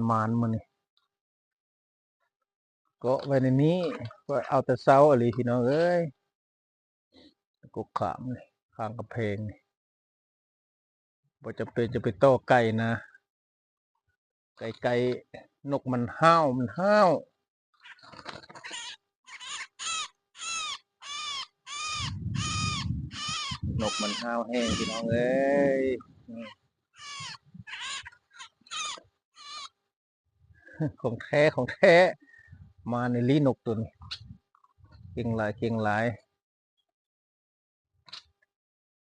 ມານໆ ມື້ນີ້ ເກາະໄວ້ໃນນີ້ ຂ້ອຍເອົາແຕ່ເຊົ້າອີ່ຫຼີພີ່ນ້ອງເອີຍ. ກົກຂາມນີ້ ຂ້າງກຳແພງນີ້ ບໍ່ຈຳເປັນຈະໄປຕໍ່ໄກນະ ໄກໆ ນົກມັນຮ້າວ ມັນຮ້າວ ນົກມັນຮ້າວແຮງພີ່ນ້ອງເອີຍ. ຂອງແທ້ ຂອງແທ້ ມາອີ່ຫຼີນົກໂຕນີ້ ເກັ່ງຫຼາຍ ເກັ່ງຫຼາຍ.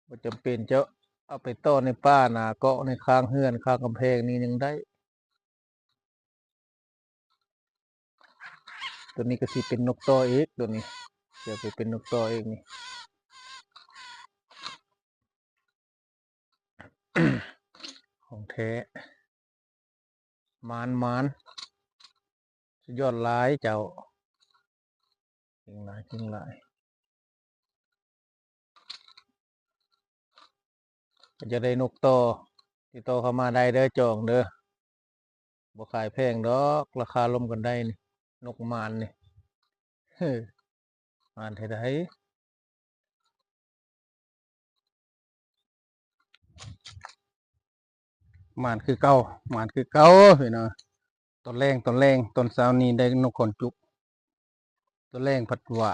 ບໍ່ຈຳເປັນຈະເອົາໄປຕໍ່ໃນປ່ານາ ເກາະໃນຂ້າງເຮືອນ ຂ້າງກຳແພງນີ້ຍັງໄດ້. ໂຕນີ້ກໍຊິເປັນນົກຕໍ່ອີກ ໂຕນີ້ ຊິເອົາໄປເປັນນົກຕໍ່ອີກນີ້ ຂອງແທ້. ມານໆ ສຸດຍອດຫຼາຍເຈົ້າ ເກັ່ງຫຼາຍ ເກັ່ງຫຼາຍ. ຢາກໄດ້ນົກຕໍ່ ຕິດຕໍ່ເຂົ້າມາໄດ້ເດີ ຈອງເດີ ບໍ່ຂາຍແພງດອກ ລາຄາລົມກັນໄດ້ນີ້ ນົກມານນີ້ ເຮີ້ ມານແທ້ໃດ. ໝານຄືເກົ່າ ໝານຄືເກົ່າພີ່ນ້ອງ. ຕອນແລງ ຕອນແລງ ຕອນເຊົ້ານີ້ໄດ້ນົກຂົນຈຸກ ຕອນແລງພັດວ່າ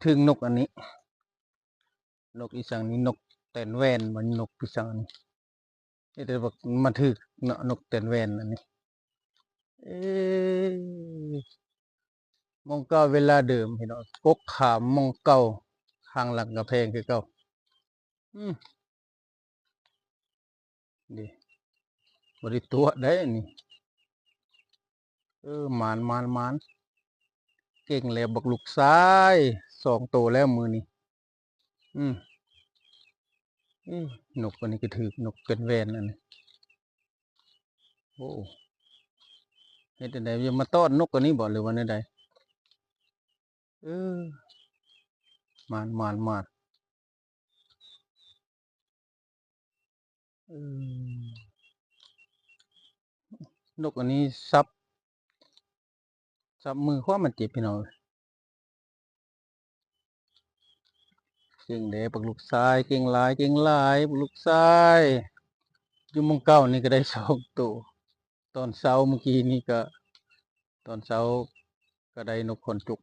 ຖືກນົກອັນນີ້ ນົກອີສັງນີ້ ນົກແຕ່ນແວ່ນບໍ່ ນົກອີສັງນີ້ ເຮັດໃຫ້ບັກ ມາຖືກເນາະ ນົກແຕ່ນແວ່ນອັນນີ້. ເອີ ໝ່ອງເກົ່າເວລາເດີມພີ່ນ້ອງ ກົກຂາມໝ່ອງເກົ່າ ຂ້າງຫຼັງກຳແພງຄືເກົ່າ. ອືມ ນີ້ ບໍ່ໄດ້ຕົວະໄດ໋ນີ້. ເອີ ໝານ ໝານ ໝານ ເກັ່ງແລ້ວບັກລູກຊາຍ ສອງໂຕແລ້ວມື້ນີ້. ອືມ ເອີ ນົກອັນນີ້ກໍຖືກ ນົກແຕ່ນແວ່ນອັນນີ້. ໂອ້ ເຮັດຈັ່ງໃດ ຢາກມາຕ້ອນນົກອັນນີ້ບໍ່ ຫຼືວ່າແນວໃດ? ເອີ ມານ ມານ ມານ. ເອີ ນົກອັນນີ້ສັບ ສັບມືຄວາມມັນເຈັບພີ່ນ້ອງ. ເກັ່ງເດ້ບັກລູກຊາຍ ເກັ່ງຫຼາຍ ເກັ່ງຫຼາຍ ບັກລູກຊາຍ. ຢູ່ໝ່ອງເກົ່ານີ້ກໍໄດ້ສອງໂຕ ຕອນເຊົ້າມື້ກີ້ນີ້ກໍ ຕອນເຊົ້າກໍໄດ້ນົກຂົນຈຸກ.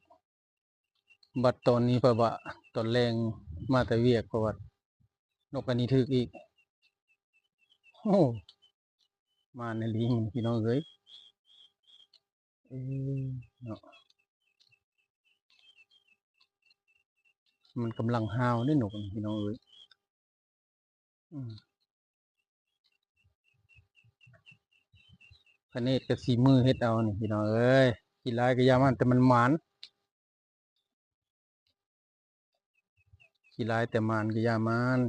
ບັດຕອນນີ້ເພາະວ່າຕອນແລງມາແຕ່ວຽກ ເພາະວ່ານົກອັນນີ້ຖືກອີກ. ໂອ້ ມານອີ່ຫຼີພີ່ນ້ອງເອີຍ. ເອີ ເນາະ ມັນກຳລັງຫ້າວເດ້ນົກນີ້ພີ່ນ້ອງເອີຍ. ອືມ ຂະເນດກັບສີມືເຮັດເອົານີ້ພີ່ນ້ອງເອີຍ. ຂີ້ຮ້າຍກໍຢ່າມັນ ແຕ່ມັນໝານ ຂີ້ຮ້າຍແຕ່ໝານກໍຢ່າມັນ.